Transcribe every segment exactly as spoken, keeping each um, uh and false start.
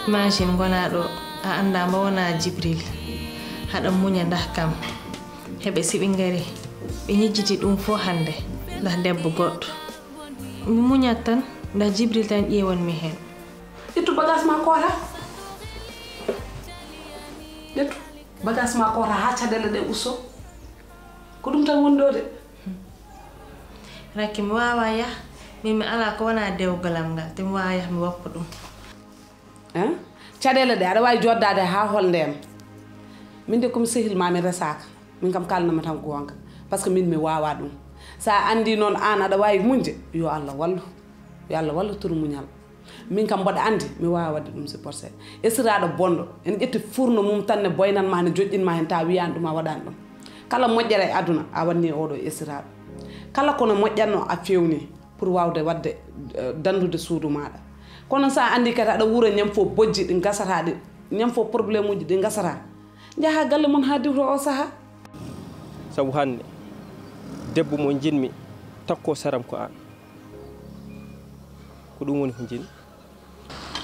Imagine ngonaa ɗo, a anndaa mbo wonaa Jibril. Haɗa muña ndah kam. Heɓe si ɓe ngari, ɓe ñejjiti ɗum fof hannde, ndah debbo goɗɗo. Mi muñat tan, ndah Jibril tan ƴeewan mi heen. Ƴettu bagaas ma koota. Ƴettu bagaas ma koota haa caɗeele ɗe usto. Ko ɗum tan woni ɗo de. Racky, mi waawaa yah, min mi alaa ko wonaa dewgal am ngal, te mi waawaa yah mi woppa ɗum. Hein? Caɗeele ɗe, aɗa waawi joddaade haa hol ndeen? Min de ko mi sehil ma, mi resaaka. Min kam kaalanama tan goonga. Parce que min mi waawaa ɗum. So a anndii noon aan aɗa waawi muñde, yo Allah wallu. Yo Allah wallu turu muñal. Min kam mboɗa anndi, mi waawaa waɗde ɗum supporté. Esiraaɗo bonɗo, ene ƴetti furno mum tan ne boynan ma, ne joƴƴin ma heen, tawa wiyaani ɗum a waɗaani ɗum. Kala moƴƴere e aduna, a waɗni oɗo esiraaɗo. Kala kono moƴƴatno a fewni pour waawde waɗde, eh, danndude suudu maaɗa. Kono so a anndi kadi aɗa wuura ñam fof bojji ɗi ngasataa ɗi, ñam fof problème uji ɗi ngasataa, njaha galle mon haa diwto o sahaa. Sabu hannde, debbo mo njiɗmi takko saram ko aan. Ko ɗum woni ko njiɗmi.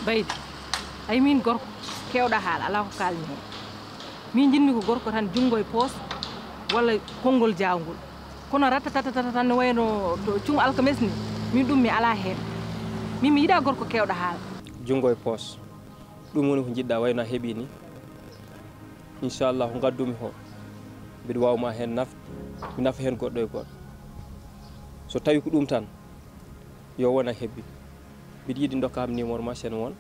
Baydi, ay min gorko keewɗo haala, alaa ko kaalmi heen. Min njiɗmi ko gorko tan junngo e poos walla konngol jaawngol. Kono ratatata tan no wayno to cuŋ alkames ni, min ɗum mi alaa heen. Min mi yiɗaa gorko keewɗo haala. Junngo e poos. Ɗum woni ko njiɗɗaa wayno a heɓii ni. Inchallah ko ngaddumi ko, mbiɗa waawi ma heen nafde, mi nafa heen goɗɗo e goɗɗo. So tawi ko ɗum tan, yo won a heɓi. Mbiɗa yiɗi ndokka am numéro ma sen won.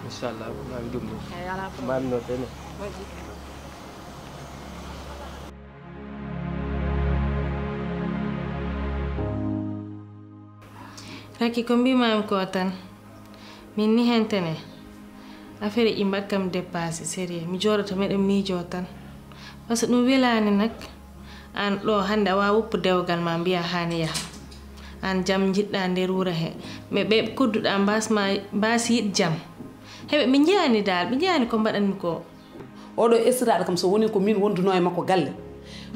Inchallah, mami ɗum ɗo. Eyi, alaa problème. Mami noddene. Moƴƴi. Racky, ko mbiimaami ko tan, min ni hentene, affaire ji mbaɗkam dépassé sérieux, mi jooɗoto meɗen miijoo tan, parce que ɗum welaani nak, aan ɗo hannde a waawa woppu dewgal ma mbiya haani yaha, aan jam njiɗɗa nder wuro he, mais ɓe kodduɗa mbasma, mbasi yiɗ jam, heɓe ɓe njiyaani daal, ɓe njiyaani ko mbaɗanmi ko. Oɗo esiraaɗo kam, so woni ko min wondunoo e makko galle,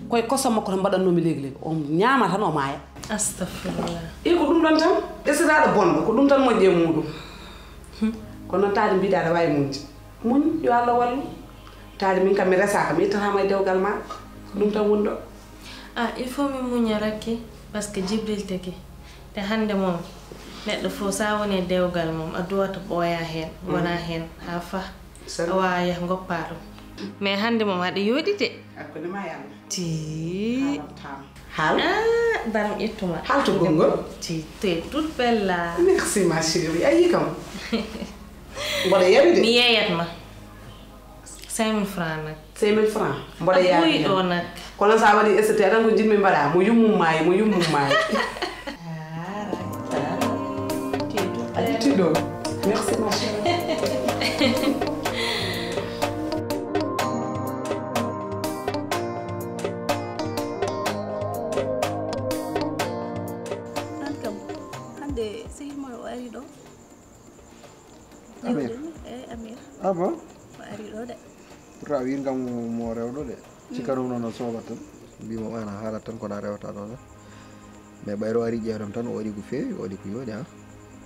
koye kosam makko tan mbaɗatnoomi leegi leegi. O ñaama tan, o maaya. Astafirullah. I ko ɗum ɗon tan, esiraaɗo bonɗo, ko ɗum tan moƴƴi e muuɗum. Kono noon taade mbiɗa aɗa waawi muñde. Muñ, yo Allah wallu. Taade min kam mi resaaka, mi ittataama e dewgal ma. Ko ɗum tan woni ɗo. Ah, il faut mi muña Racky, parce que Jibril tigi. Te hannde moom, neɗɗo fof so a woni e dewgal mum, a duwata ɓooya heen, wona heen, haa fah. A waawa yah ngoppaa ɗum. Mais hannde moom aɗa yooɗi de. Hakkunde ma e Allah. Ti. Haalam tam. Haal. Ah, daram ƴettuma. Haal to gonngol. Ti, tu es toute belle là. Merci ma chérie. A yii kam. Mboɗo yari de. Mi yeeyat ma. Cinq mille francs nak. Cinq mille francs. Mboɗo yari. Ɓuri ɗo nak. Kono sa waɗi S T, aɗa ko jinmi mbaɗa. Mo yummum maayi, mo yummum maayi. A ƴetti ɗo. Merci ma chérie. An kam, hannde sehil ma o ari ɗo. Amir. Jibril, eh, Amir. Ah bon? O ari ɗo de. Pourtant a wiin kam mo rewɗo de. Cikkanum noon o soobat tan. Mbimo an a haalat tan kono a rewata noon. Mais ɓayro o ari ƴeewdam tan, o waɗi ko feewi, o waɗi ko yooɗi, ha?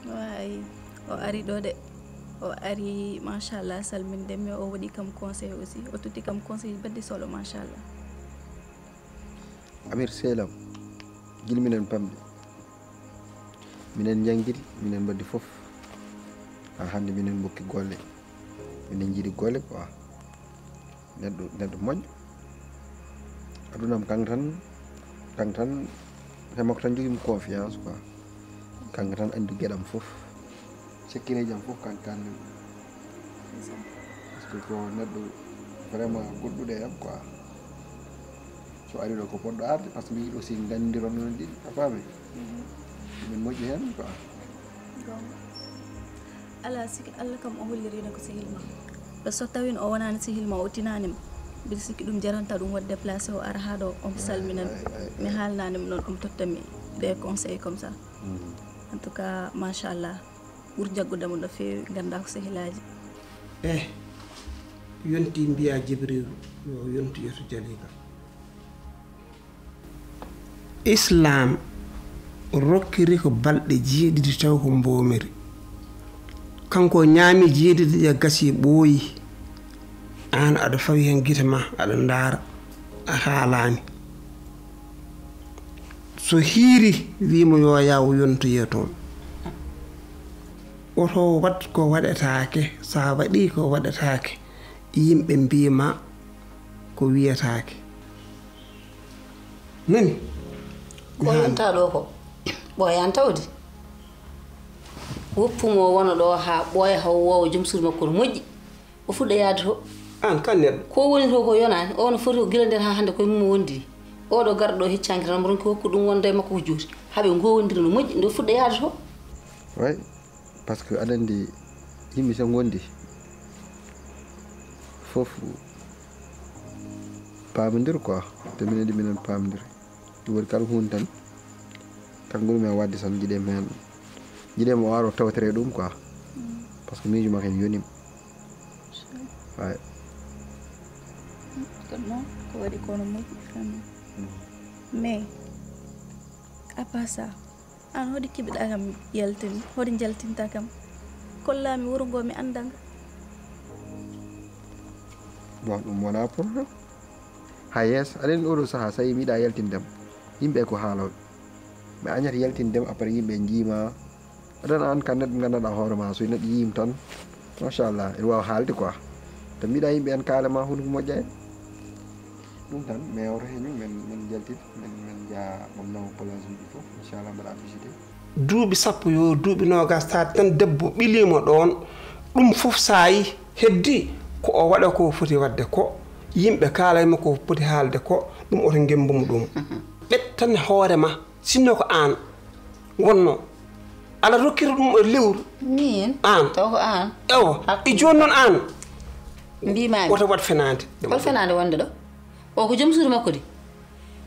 Waay, o ari ɗo de. O ari, machallah, salminde mi, o waɗi kam conseil aussi. O totti kam conseil baɗɗi solo, machallah. Amir sehil am, gila minen pamɗi. Minen njanngiri, minen mbaɗi fof. Haa hannde minen mbokki golle. Minen njiɗi golle quoi. Neɗɗo, neɗɗo moƴƴo. Aduna am, kanko tan, kanko tan, he makko tan njogimi confiance quoi. Kanko tan anndi geɗam fof. Sekkireeji am fof kanko kalmi ɗum. Par ce que ko neɗɗo vraiment goɗɗuɗo e am quoi. So ari ɗo ko poɗɗo arde, par ce que mi yiɗi aussi nganndiron noon ɗiɗi, a faami? Min moƴƴi heen quoi. Goonga. Alaa siki, Allah kam o holliriino ko sehil ma. Par ce que so tawiino o wonaani sehil ma, o tinaani ma, mbiɗa sikki ɗum jaranta ɗum waɗde déplacé o ara haa ɗo, omo salmina mi. Mi haalnaani mo noon, omo totta mi des conseils comme ça. En tout cas, machallah, ɓur jaggude mo no feewi, nganndaa ko sehilaaji. Eh, yonti mbiya Jibriilu, yo yonti yeeso Jaliika. Islaam rokkiri ko balɗe jeeɗiɗi taw ko mboomiri. Kanko o ñaami jeeɗiɗi ɗe gasi ɓooyi. Aan aɗa fawi heen gite ma, aɗa ndaara, a haalaani. So hiiri, wii mo yo yaw yontoye toon. Oto waɗ ko waɗetaake, so a waɗii ko waɗetaake, yimɓe mbii ma ko wiyetaake. Nani? Ko yonta ɗo ko ɓooyani tawde. Woppu mo wona ɗo haa ɓooya, haw woowa joom suudu makko no moƴƴi. O fuɗɗa yaade to. Aan kan neɗɗo. Ko woni to ko yonaani. O no foti ko gila nden haa hannde koye mum o wondi. Oɗo garɗo ɗo heccaanke tan, mo ronki hokku ɗum wonde e makko ko juuti. Haa ɓe ngowondira no moƴƴi, nde o fuɗɗa yaade to. Way, parce que aɗa anndi yimɓe so ngondi, fof paamondir quoi. Te minen ndi minen paamondiri. Ɗum waɗi kala huunde tan, kanko ɗum en waɗde tan, jiɗe men, jiɗe mo waro tawtere ɗum quoi. Parce que miijo makko en yonima. Ay. Kono noon, ko waɗi kono moƴƴi vraiment. Mais, à part ça, aan hoɗi keɓiɗa kam yaltin, hoɗi njaltinta kam? Kollaami wuro ngo mi annda nga. Bon, ɗum wona problème. Ha yeeso, aɗa anndi oɗo sahaa, so a yii mi yiɗa yaltinde ma, yimɓe ko haalooɓe. Mi añata yaltinde ma, après yimɓe njiima. Aɗa anndi aan kan neɗɗo nganndanɗaa hoore ma, so neɗɗo yiima tan, machallah, ene waawi haalde quoi. Te mbiɗa yimɓe en kaala ma hunuko moƴƴa en. Ɗum tan, mais oto heñu, men, men njaltit, men, men njaha, men nawa place uji fof, inchallah, mbaɗa visité. Duuɓi sappo yo duuɓi noogas taati tan, debbo ɓiliima ɗoon, ɗum fof so a yii, heddi ko o waɗa ko foti waɗde ko, yimɓe kaalay mo ko foti haalde ko, ɗum oto ngemmbumo ɗum. Ɓettan hoore ma, sinno ko aan wonno, ala rokkira ɗum e lewru. Min? Aan. Taw ko aan? Ewa, hakkunde. E jooni noon aan. Mbiimaami. Woto waɗ fenaande. Hol fenaande wonde ɗo? O ko joom suudu makko de.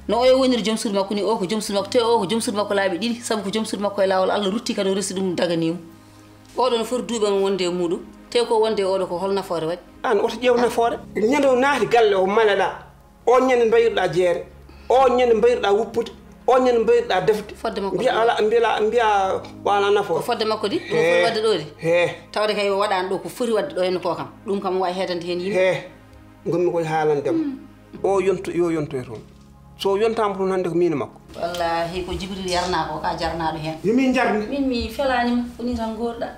No oyo woniri joom suudu makko ni, o ko joom suudu makko, te o ko joom suudu makko laabi ɗiɗi, sabu ko joom suudu makko e laawol, Allah rutti kadi o resi ɗum daganiimo. Oɗo no foti duuɓi am wonde e muuɗum, te ko wonde e oɗo ko hol nafoore waɗi? Aan oto ƴeew nafoore. Ñande o naati galle o maleɗaa, o ñande mbayruɗaa jeere, o ñande mbayruɗaa woppude, o ñande mbayruɗaa defde. Fodde makko mbiya ɗum. Ala, mbiya, mbiya wala nafoore. Ko fodde makko di, ɗum foti waɗde ɗo di. He. Tawde kay o waɗaani ɗo ko foti waɗde ɗo henna ko kam. Ɗum kam waawi heedande heen yimɓe. He. Ngonmi koye haalande ma. O yonto, yo yonto e toon. So yontaama toon hannde ko miin e makko. Wallaahi ko Jibril yarnaa ko, ka jarnaaɗo heen. Yo min njarne. Min mi felaani ma, ko nii tan ngoorɗaa.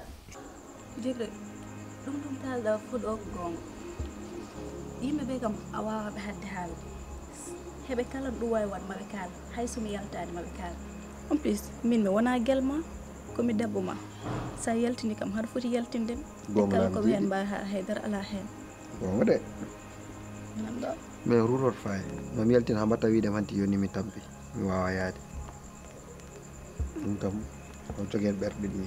Jibril, ɗum ɗum kaalɗaa fof ɗo ko goonga. Yimɓe ɓe kam a waawaa ɓe haɗde haalde. Heɓe kala ɗum waawi waɗ ma ɓe kaala, hay so mi yaltaani ma ɓe kaala. En plus, min mi wonaa gel ma, ko mi debbo ma. So a yaltini kam, haɗa foti yaltinde mi. Ɓe kala ko ɓe heen mbaawi haala, hay dara alaa heen. Goonga de. Nan ɗo. Mais ruuroto fayi. Mami yaltin haa mbatta wiide mi hanti yoni mi tampi. Mi waawaa yaade. Ɗum kam, o jogeen ɓerɗe ɗi.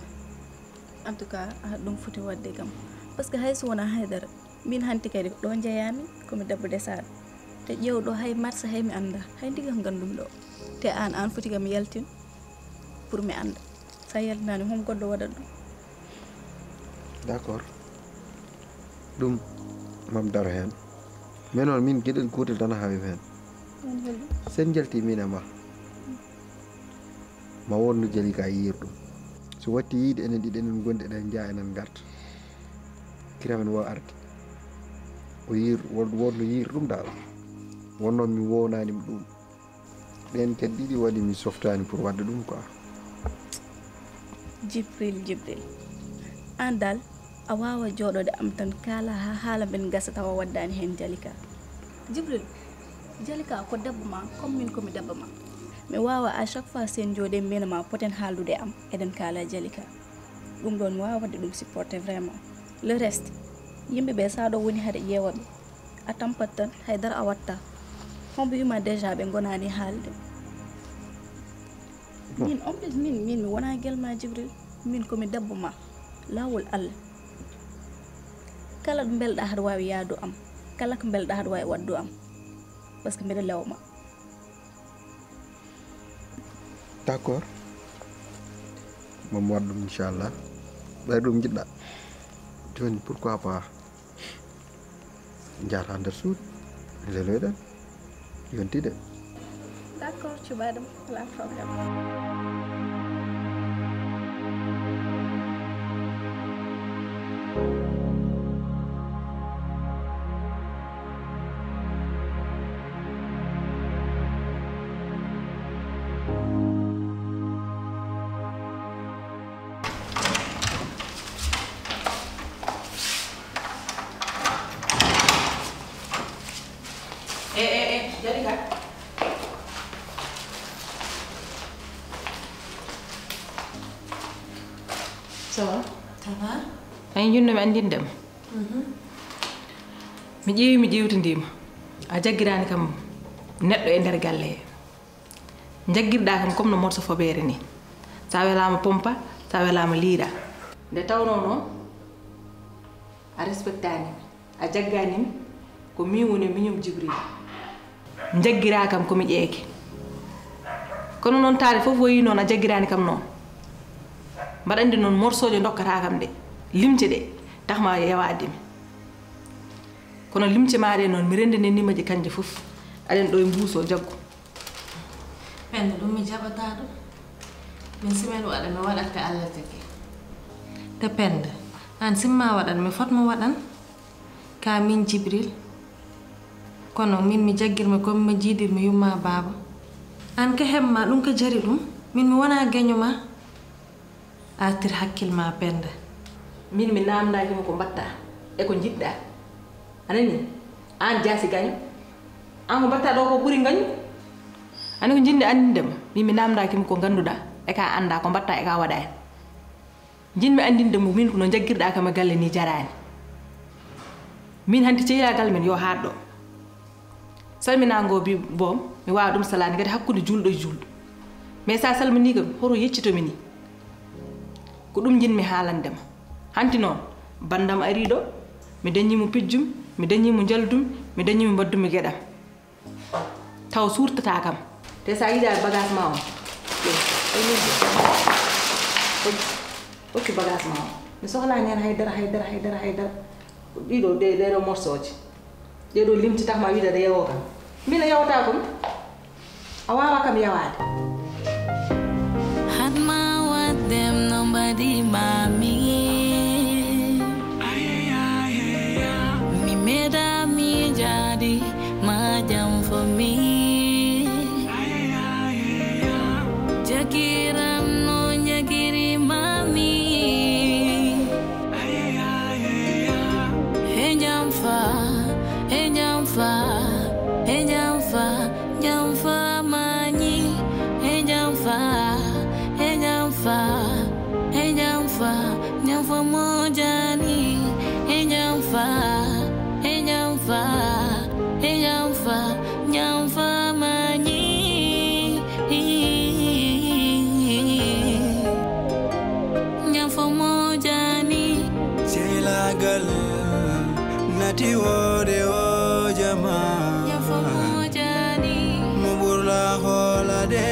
En tout cas, a ɗum foti waɗde kam. Parce que hay so wonaa hay dara, min hanti kadi ɗo njeyaami, ko mi debbo desaaɗo. Te ƴeew ɗo hay marsa hay mi annda. Hay ndiga ko nganndum ɗo. Te aan, aan foti kam yaltin pour mi annda. So a yaltinaani, hol goɗɗo waɗat ɗum? D'accord. Ɗum mam daro heen. Mais noon, min geɗel gootel tan haawi heen. Woni hol ɗum? Sen njalti min e ma. Ma won no jali ka yiir ɗum. So watti yiide enen ɗiɗi enen ngondi eɗen njaha enen ngarta. Kiramen wo arde. O yiir, won, won no yiir ɗum daal. Wonno mi wownaani mo ɗum. Ɗeen kadi ɗiɗi waɗi mi softaani pour waɗde ɗum quoi. Jibril, Jibril. Aan dal, a waawa jooɗoode am tan kaala haa haala men gasa tawa waddaani heen Jalika. Jibril, Jalika ko debbo ma, comme min ko mi debbo ma. Mi waawa à chaque fois sen jooɗe mbiyna ma poten haaldude am, eɗen kaala Jalika. Ɗum ɗoon mi waawa waɗde ɗum supporter vraiment. Le reste, yimɓe ɓe so a ɗo woni hade ƴeewa ɓe. A tampat tan, hay dara a watta. Hombo wima déjà ɓe ngonaani haalde? Min, en plus, min, min mi wona gel ma Jibril. Min ko mi debbo ma. Laawol Allah. Kala ɗo mbelɗa haɗa waawi yaadu am. Kala ko mbelɗa haɗa waawi waɗdu am. Parce que mbeɗa lew ma. D'accord. Mami waɗ ɗum inchallah. Ɓay ɗum jiɗɗa. Jooni pourquoi pas? Njaata nder suudu. Leloyɗen. Yonti de. D'accord, tu vas, pas de problème. Eh, eh, eh, Jalika. Ça va? Ça va? Ay, junno mi anndinde ma. Mhm. Mi ƴeewi, mi ƴeewtindii ma. A jaggiraani kam neɗɗo e nder galle he. Jaggirɗaa kam comme no morso fobeere ni. Sa welaama pompa, sa welaama liira. Nde tawnoo noon, a respectaani mi, a jaggaani mi, ko miin woni miñum Jibril. Jaggiraa kam ko mi ƴeeke. Kono noon taade fof woyi noon a jaggiraani kam noon. Mbaɗa anndi noon morsooje ndokkataa kam ɗe, limce ɗe, tax ma yewaade mi. Kono limce maa ɗe noon, mi renndinanii ma ɗe kanje fof. Aɗen ɗo e mbuus o jaggu. Penda, ɗum mi jaɓataa ɗum. Min si men waɗa, mi waɗat ko Alla tagi. Te Penda, aan si mi ma waɗan, mi fot mo waɗan. Ka min Jibril. Kono min mi jaggir ma comme mi jiidir mi yumma baaba. Aan ka heɓ ma, ɗum ka jari ɗum. Min mi wona geño ma. Artir hakkil ma, Penda. Min mi naamndaaki mo ko mbaɗtaa e ko njiɗɗaa. A nanii? Aan jaasi gaño. Aan ko mbaɗtaa ɗo ko ɓuri ngañu. Ani ko njiɗmi anndinde ma. Min mi naamndaaki mo ko ngannduɗaa e ka anndaa ko mbaɗtaa e ka waɗaani. Njiɗmi anndinde mo min ko no jaggirɗaa kam e galle ni jaraani. Min hanti cehilaagal men yo haaɗ ɗo. Salminaango bi boom, mi waawa ɗum salaade kadi hakkunde juulɗo e juulɗo. Mais sa salminii kam, hoto yeccito mi ni? Ko ɗum njiɗmi haalande ma. Hanti noon, banndam arii ɗo, mi dañii mo pijjum, mi dañii mo njaldum, mi dañii mo mbaddumi geɗam. Taw suurtataa kam. Te sa yiɗaa bagage ma on. Okki, okki bagage ma on. Mi sohlaani heen haydara, haydara, haydara, haydara. Ɗiɗo, ɗe-, ɗeɗo morceau ji. Ɗeɗo limti tax ma wiide aɗa yewo kam. Min a yewotaa ko mi. A waawaa kam yewaade. Hatma waddem no mbaɗi mami. Mi meeɗa mi jaadi ma jam fo mi. Jakiram no jagiri mami. He jam fa, he jam fa, he jam fa, jam fa mani. He jam fa, he jam fa, he jam fa, jam fa mojani. He jam fa, he jam fa, he jam fa, jam fa mani. Jam fa mojani. Sehilaagal nati woode o jama. Jam fa mojani. Mo ɓurla hoolade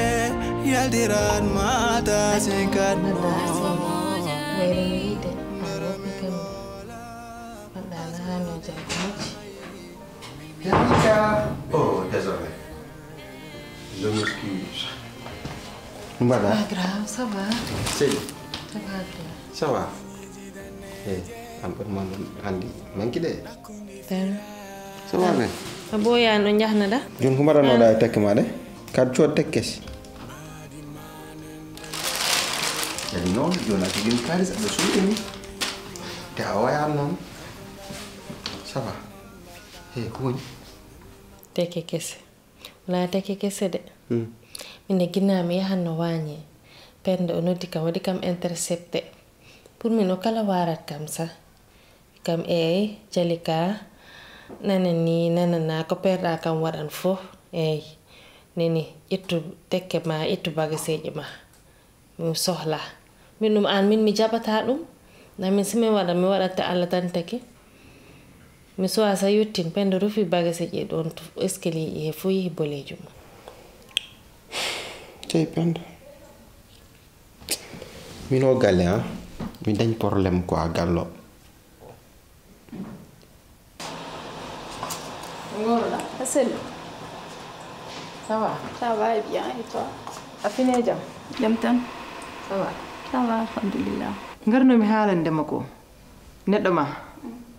yaltiran mata sekat mo. Jam fa mojani. Wayre mi yiide a woppi kam. Mbaɗɗa ala haano jam ko moƴƴi. Jalika. Oh, désolé. Je m'excuse. Mbaɗa? Pas grave, ça va. Seydi. Ça va bien. Ça va? Eh, an ɓen man anndi manki de. Tan. Ça va bien? A ɓooyaani ɗo njahnaɗa? Jooni ko mbaɗanoɗa e tekke ma ɗe? Kadi cood tekke kesi. Kadi noon, jooni a jogii kaalis, aɗa suuɗi ni. Te a oyaani noon. Ça va? He, ko woni? Tekke kese. Wonaa tekke kese de. Hmm. Min de ginnaaw mi yahanno waañe. Penda o noddi kam, waɗi kam intercepté. Pour min o kala waarat kam sa. Kam eey, Jalika, nana ni, nanana, ko perɗa kam waɗan fof. Eey, neni, ittu tekke ma, ittu bagaseeji ma. Mi sohla. Min ɗum aan, min mi jaɓata ɗum. Na min si mi waɗa, mi waɗatta Alla tan taki. Mi suwa sa yottin, Penda rufi bagaseeji ɗon to escalier ji he fof yehi boleejo mum. Tey Penda. Min o galle, ha? Mi dañ problème quoi, gallo. Ngoroɗa? A selli. Ça va? Ça va et bien, et toi? A fine jam? Jam tan. Ça va? Ça va, alhamdulillah. Ngarnomi haalande ma ko. Neɗɗo ma.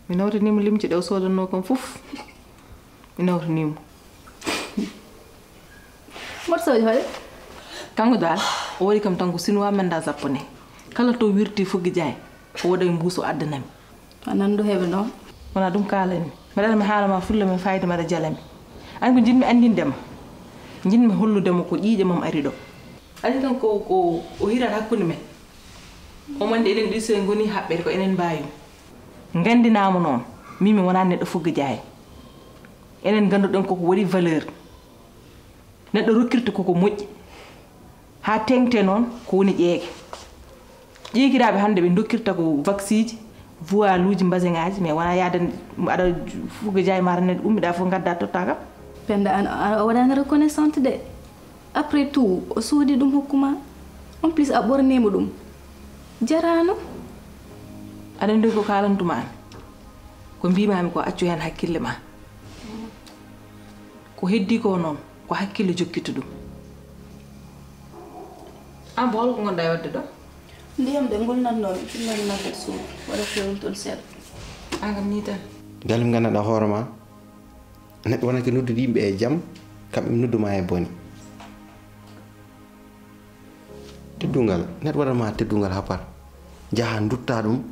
Mi nawtanimo limce ɗe o sodanno kam fof. Mi nawtanimo. Mboɗo soodi hoɗe? Kanko dal, o waɗi kam tan ko chinois manda japonais. Kala to wirti fuggi jaay, o waɗa e mbuus o addanami. A nandu heɓe noon. Wona ɗum kaalami. Mbeɗa mi haala ma fulla mi fayida mbaɗa jalami. An ko jiɗmi anndinde ma. Jiɗmi hollude mo ko ƴiiƴe mum ari ɗo. Andi tan ko ko o hirat hakkunde men. Omo anndi enen ɗiɗo so en ngoni haɓɓere ko enen mbaawi mo. Nganndinaama noon, min mi wonaa neɗɗo fugga jaay. Enen ngannduɗen koko waɗi valeur. Neɗɗo rokkirta koko moƴƴi. Haa teeŋte noon ko woni ƴeege. Ƴeekiraaɓe hannde ɓe ndokkirta ko vaksiiji, vuwaluuji, mbaseŋaaji, mais wonaa yaade aɗa fugga jaay mara neɗɗo ummiɗa fof ngadda totta kam. Penda an a waɗaani reconnaissante de. Après tout, o soodi ɗum hokkuma. En plus a ɓornima ɗum. Jaraano. Aɗa anndi ko kaalantuma an. Ko mbimami ko accu heen hakkille ma. Ko heddi ko noon, ko hakkille jokkita ɗum. An bo holko ngonɗa e waɗde ɗo? Ndiyam de ngol nannomi, ɗum woni naggat suudu, waɗa fewol toon seeɗa. An kam ni tan. Galle mo nganndanɗaa hoore ma, neɗɗo wonata ko noddude yimɓe e jam, kamɓe ɓe noddu ma e bone. Teddungal, neɗɗo waɗat ma teddungal hapar, njaha ndutta ɗum,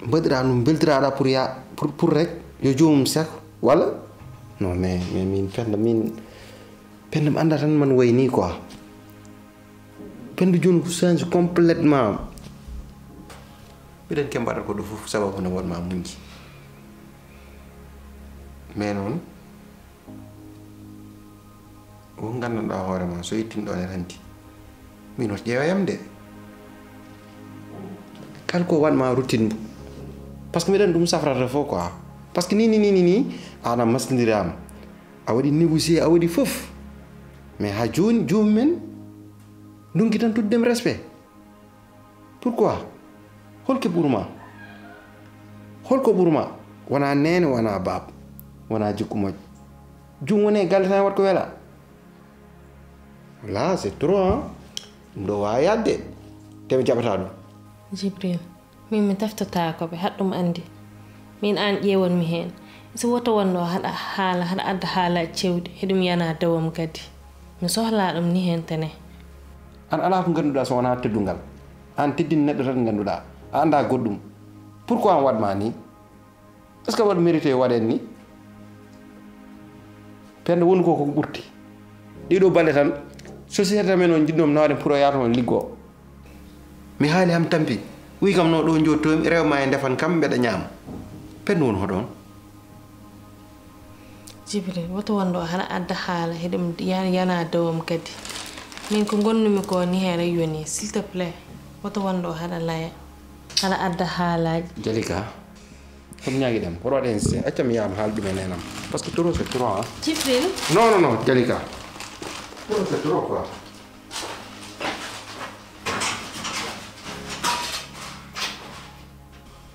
mbaɗira ɗum, mbeltiraɗa pour ya, pour, pour rek, yo joomum sek, walla? Non, mais, mais min, Penda, min, Penda, mi annda tan man way ni quoi. Penda jooni ko change complètement. Mbiɗen ke mbaɗata ko ɗo fof sababu ne wonma muñji. Mais noon, ko nganndanɗaa hoore ma, so yettin ɗo ne hanti, min o ƴeewayam de. Kala ko waɗma routine mbo. Parce que mbiɗen ɗum safrata fof quoi. Parce que ni, ni, ni, ni, ni, an a maslindirama. A waɗi négocier, a waɗi fof. Mais ha jooni, joomum en ndonki tan tottudem respect. Pourquoi? Holko ɓurma? Holko ɓurma? Wona neene, wona baab, wona jikku moƴƴo. Jum woni e galle tan wat ko wela. Là, c'est trop, hein? Ɗum ɗo wawa yadde. Te mi jaɓata ɗum. Jibril, min mi teftataako ɓe, haɗ ɗum anndi. Min aan ƴeewanmi heen. Si woto wonɗo haɗa haala, haɗa adda haalaaji cewɗi, heɗum yana dewam kadi. Mi sohlaa ɗum ni heen tene. An alaa ko ngannduɗaa so wonaa teddungal. An teddini neɗɗo tan ngannduɗaa. A anndaa goɗɗum. Pourquoi on waɗ ma ni? Est-ce que waɗ mérité waɗen ni? Penda woni ko ko ɓurti. Ɗiɗo balɗe tan, société men on jiɗnoomi nawde pour o yaata on liggoo. Mi haali ham tampi. Wi kam no ɗo joottoomi, rew ma e ndefan kam mbeɗa ñaama. Penda woni hoɗon? Jibril, woto wonɗo haɗa adda haala, heɗum yana dewam kadi. Min ko ngonnumi ko ni heen rek yoni, s'il te plaît, woto wonɗo haɗa laya, haɗa adda haalaaji. Jalika, comme ñaagi ɗam, hoto waɗ insisté, acca mi yaama haal ɗum e neenam. Parce que trop c'est trop, hein. Jibril. Non, non, non, Jalika. Trop c'est trop quoi.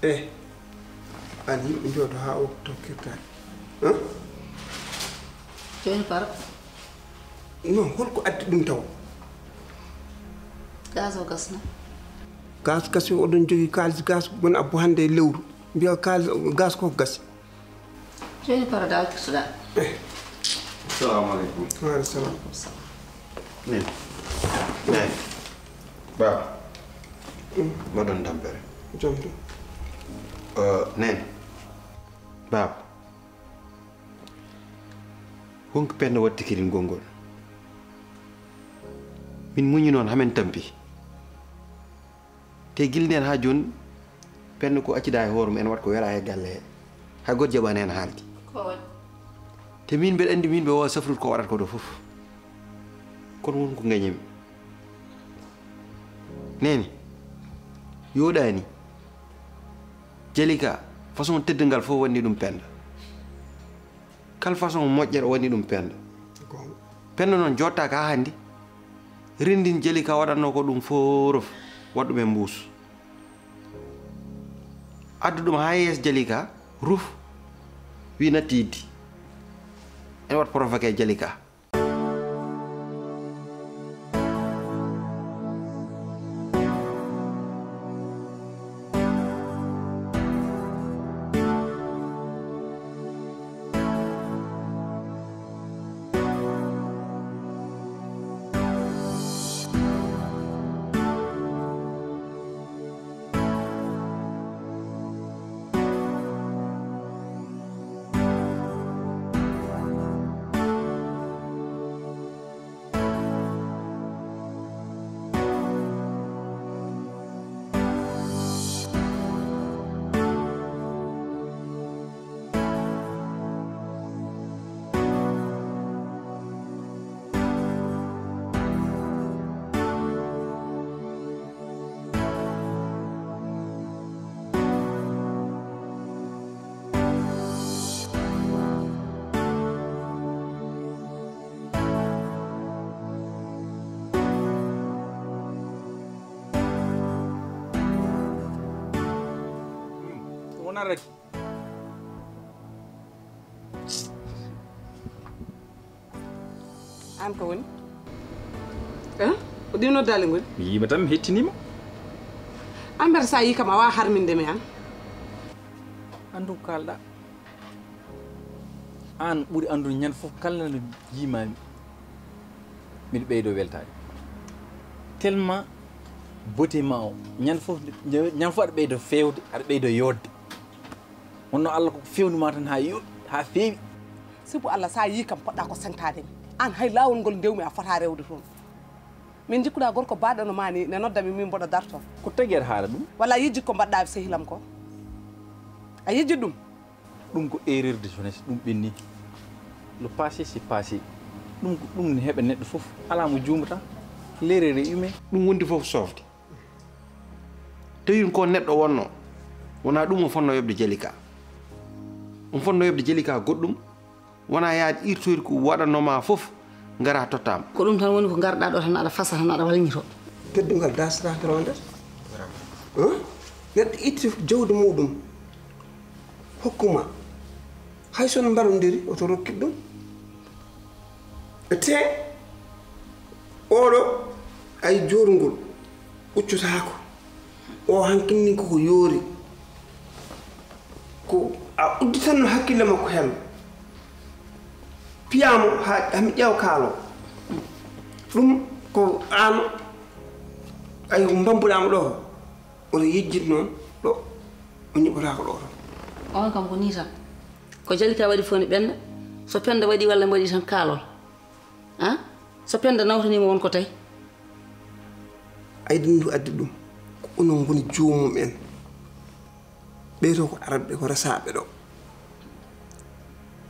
Eh, an yimɓe njooɗo haa o tokkirtaani. Hein? Jooni par Non, holko addi ɗum taw? Gaz o gasna. Gaz gasi, oɗon jogii kaalis gaz, mon abbo hannde e lewru. Mbiya kaalis gaz ko gasi. Jooni par dal kirsuɗa. Assalamu alaikum. Wa alaikum salam. Nen. Nen. Baba. Mbaɗon tampere. Jom ɗum. Nen. Baba. Honko Penda watti kiringol ngol? Min muñi noon hamen tampi. Te gila nden haa jooni, Penda ko accida e hoore mum en, wat ko wela e galle he. Hay goto jaɓani hen haalde. Ko waɗi? Te min mbeɗa anndi min mbeɗa wawa safrude ko waɗata ko ɗo fof. Kono won ko gañimi. Neni, yoɗani. Jalika, façon teddungal fof wonni ɗum Penda. Kala façon moƴƴere o wonni ɗum Penda. Penda noon jottaaka haa hannde. Renndin Jalika waɗatnoo ko ɗum fof, waɗ ɗum e mbuus. Addu ɗum haa yeeso Jalika, ruf, wi natti yidde. Ene waɗa provoqué Jalika. An ko woni? Eh? Ko ɗimno daali ngoni? Mi yiima tan mi hettinima. An mbata sa yi kam a wawa harminde mi an. Andu ko kalɗa. An ɓuri andude ñande fof kala no yiimami. Miɗo ɓeydo weltaade. Tellement beauté ma o. Ñande fof ñande fof aɗa ɓeydo fewde, aɗa ɓeydo yodde. Wonno Allah ko fewnuma tan ha yoɗi, ha feewi. Sibu Allah sa yi kam poɗɗa ko sentade mi. An hay lawol ngol ndewmi a fota rewde toon. Min jikkuɗa gorko baɗono ma ni ne noddami min mboɗo darto. Ko tagi aɗa haala ɗum? Walla a yejji ko mbaɗɗa sehilam ko? A yejji ɗum? Ɗum ko erreur de jeunesse, ɗum ɓenni. Le passé c'est passé. Ɗum ko ɗum ne heɓa neɗɗo fof. Ala mo juumata. L'erreur est humain. Ɗum wondi fof sofde. Tawi ko neɗɗo wonno. Wona ɗum o fonno yoɓde Jalika. On fonno yoɓde Jalika goɗɗum. Wona yaade irtoyde ko waɗanoma fof ngara tottama. Ko ɗum tan woni ko garɗa ɗo tan aɗa fasa tan aɗa walñito. Teddungal dasata ronde. Neɗɗo itti jawdi muɗum hokkuma. Hay son mbarodiri oto rokkit ɗum. Te oɗo ay jorngol uccotako. O hankinni koko yoori. Ko a udditanno hakkille makko hen. Piyamo ha hami ƴeew kaalo. Ɗum ko an ay mbambuɗama ɗo. Oto yejjit noon ɗo o ñiɓɓotako ɗo tan. On kam ko ni tan. Ko Jalika waɗi fof ne ɓenda. So penda waɗi walla mbaɗi tan kaalol. A so penda nawtanima won ko tawi. Ay ɗum ndu addi ɗum ko onon ngoni joomum en. Ɓeyto ko araɓɓe ko resaɓe ɗo.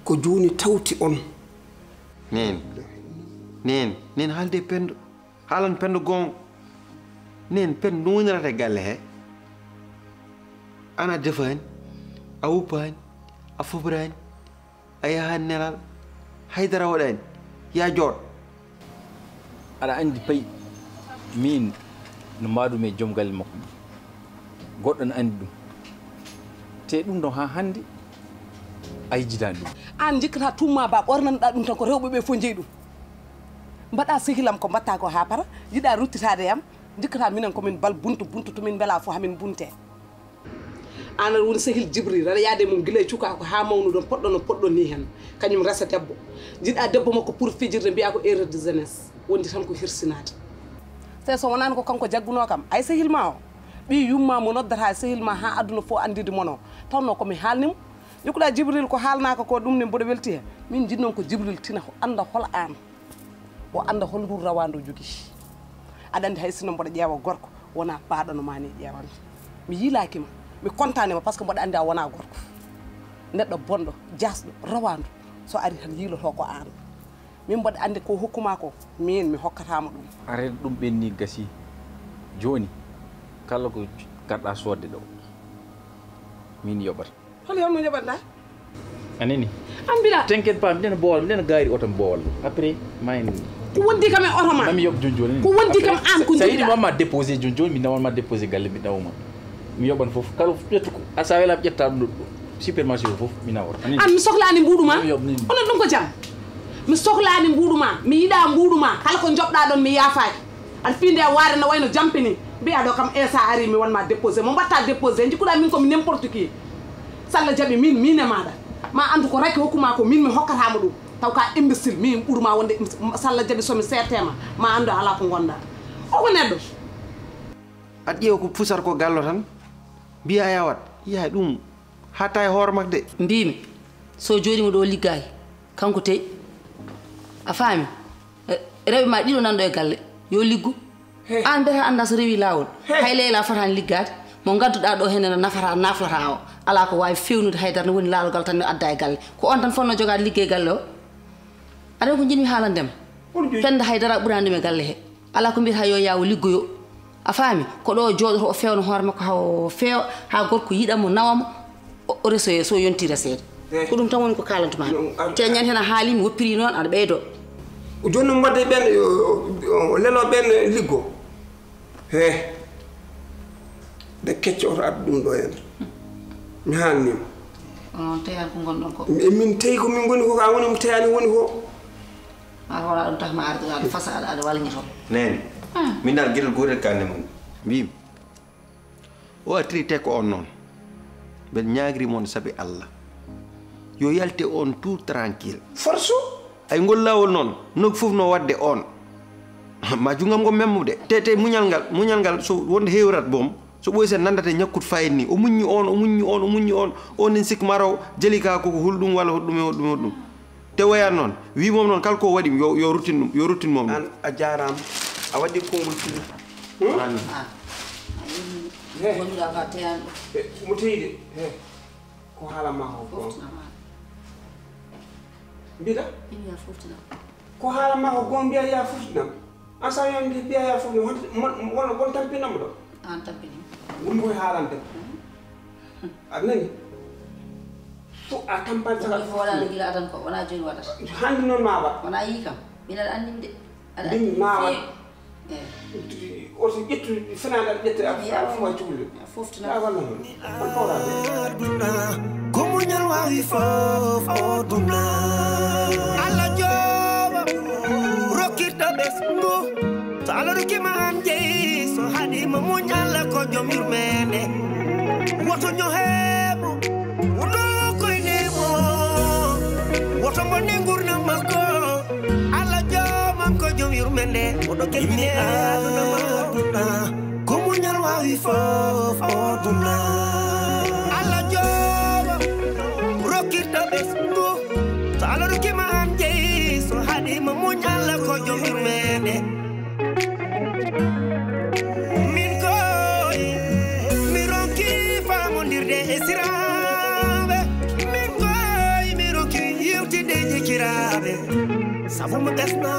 Ko joni tawti on. Nen nen nen haalde pendo. Haalan pendo goonga. Nen pendo no wonirata e galle he? An a defaani, a wuppaani, a fobraani, a yahaani nelal, haydara waɗaani, ya jooɗ. Aɗa anndi pay min no mbaadumi e joom galle makko mo. Goɗɗo no anndi ɗum. Te ɗum ɗon haa hannde a yejjitaani ɗum. Aan njikkata tuumma ba ɓornanɗa ɗum tan ko rewɓe ɓe fof njeyi ɗum. Mbaɗa sehilam ko mbatta ko haa para, jiɗa ruttitaade yam, njikkata minen ko min bal buntu buntu to min mbela fof hamin bunte. Aan aɗa woni sehil Jibril, aɗa yaade mum gila e cukaaku haa mawnuɗon, poɗɗo no poɗɗon ni hen. Kañum resa debbo. Jiɗa debbo makko pour fijirde mbiya ko erreur de jeunesse. Wondi tan ko hirsinaade. Sey so wonaani ko kanko jaggunoo kam, ay sehil ma o. Ɓii yumma mo noddata e sehil ma haa aduna fof anndidi mono. Tawno ko mi haalni mo. Jikkuɗa Jibril ko haalnaaka ko ɗum ne mboɗo welti he. Min njiɗnon ko Jibril tina annda hol aan. O annda hol nduun rawaandu o jogii. Aɗa anndi hay sinno mboɗo ƴeewa gorko wona baaɗo no maa nii ƴeewanmi. Mi yiilaaki ma, mi kontaani ma par ce que mboɗo anndi a wonaa gorko. Neɗɗo bonɗo, jaasɗo, rawaandu so ari tan yiilotoo ko aan. Min mboɗo anndi ko hokku maa ko, miin mi hokkataa ma ɗum. Arel ɗum ɓenni gasi. Jooni kala ko ngarɗaa soodde ɗo miin yoɓata. Hol yonno njoɓanɗa? A nani? An mbiɗa. T'inquiète pas, mbiɗen boowal, mbiɗen gaari oto boowal. Après ma en. Ko wondi kam e oto ma? Mami yoɓ joni joni. Ko wondi kam an ko jiɗɗa? Sa yiɗi mi wamma déposé joni joni, mi nawama déposé galle, mi nawma. Mi yoɓan fof kala ƴettu ko a sa wela ƴetta ɗum ɗo supermarché o fof mi nawata. An mi sohlani mbuɗu ma. Onon ɗum ko jam. Mi soklaani mbuuɗu ma, mi yiɗaa mbuuɗu ma. Kala ko njoɓɗaa ɗon, mi yaafaaki. Aɗa fii nde waare no wayno jampe ni. Mbiyaa ɗo kam, Esa ari, mi wanma déposé. Mo mbatta déposé, njikkuɗaa min ko mi n'importe qui. Salla jaɓi min, min e maaɗa. Ma anndu ko rakke hokkuma ko min mi hokkata mo ɗum. Taw ka imbécile, min ɓurma wonde im-, Salla jaɓi so mi seerte ma, ma anndu alaa ko ngonɗaa. O ko neɗɗo. Aɗa ƴeewa ko pusata ko gallo tan. Mbiyaa yawat. Yaay ɗum. Hatta e hoore makko de. Mbiimi, so jooɗiima ɗo liggaaki, kanko tey. A faami? Eh, rewɓe ma ɗiɗo nanɗo e galle, yo liggu. He. Aan mbiyata annda so rewi laawol. He. Hay Leyla fotaani liggaade. Mo ngadduɗaa ɗo hene no nafata, naflata o. Alaa ko waawi fewnude haydara, no woni laalgal tan no adda e galle. Ko on tan fotnoo jogaade liggey galle o. Aɗa ko njiɗmi haalande ma. Hol joyi? Penda haydara ɓuraani ɗum e galle he. Alaa ko mbiyata yo yaawo liggoyo. A faami? Ko ɗo o jooɗoto, o feewna hoore makko, haa o feewa, haa gorko yiɗa mo, nawa mo, o, o resoya, so o yonti reseede. Eh. Ko ɗum tan woni ko kaalantu maa. No, a, te ñande heen a haali, mi woppiri noon, aɗa ɓeydo. O jooni noon mbaɗde ɓeen, o, o, o lelo ɓeen liggo. He. De kecco oto addu ɗum ɗo heen. Mi haalnii mo. Onon teyani ko ngonɗon ko. E min tawi ko min ngoni ko, ka woni mo teyani woni ko. A hola ɗum tax ma arde aɗa fasa aɗa, aɗa walñito. Neene, ah, min dal geɗel gootel kalne mon. Mbiimi, o artiri te ko on noon. Mbeɗa ñaagri mon sabi Allah. Yo yalte on tout tranquille. Force? Ay ngol laawol noon, no fof no waɗde on. Ma jungam ngo memmude. Te, te muñal ngal, muñal ngal so wonde heewrat boom, so ɓooyi sen nandata e ñakkut fayit ni. O muññi on, o muññi on, o muññi on. On nen sikki maraw jeli ka koko hulɗum walla hoɗɗum e hoɗɗum e hoɗɗum. Te woyan noon, wi moom noon, kala ko waɗi, yo, yo ruttin ɗum, yo ruttin moom ɗum. An a jaaraama, a waɗi konngol fili. Hmm? An. Ah. He. Wonduɗa ka teyan ɗum. He, mo teyi de. He. Ko haalan ma ko. Foftinam an. Mbiɗa? Min ya foftinam. Ko haalan ma ko, gon mbiya ya foftinam. An sa yon mbiya ya foftinam. Won, won, won, won tampinam ɗo. An tampini. Ɗum koye haalante. Aɗa nani? Fo a tampani saka. Ko waɗano gila adan ko, wona joni waɗata. Hande noon ma waɗ. Wona yi kam. Min aɗa anndi mi de. Aɗa anndi mi ma waɗ. Feewi. Eh. O so ƴettu, fenaande aɗa ƴetta, a, a, a, a cukalel. A foftina. A walla noon. Aduna, ko muñal wawi fof o duna. Allah jooɓo, rokkirɗo ɓesngu. So Allah rokkima an jeyi, so haɗima muñ, Allah ko joom yurmeende. Woto ñoheemo, woto koynemo, woto bonne ngurnam makko. Allah joomam ko joom yurmeende, oɗo keɓine aduna makko. Ko muñal wawi fof o duna. Allah jooɓo, rokkirɗo ɓesngu. So Allah rokkima an jeyi, so haɗima muñ, Allah ko joom yurmeende. Min koy, mi ronki faamondirde e siraaɓe. Min koy, mi ronki yewtinde e jikiraaɓe. Sabu mo ɓesna.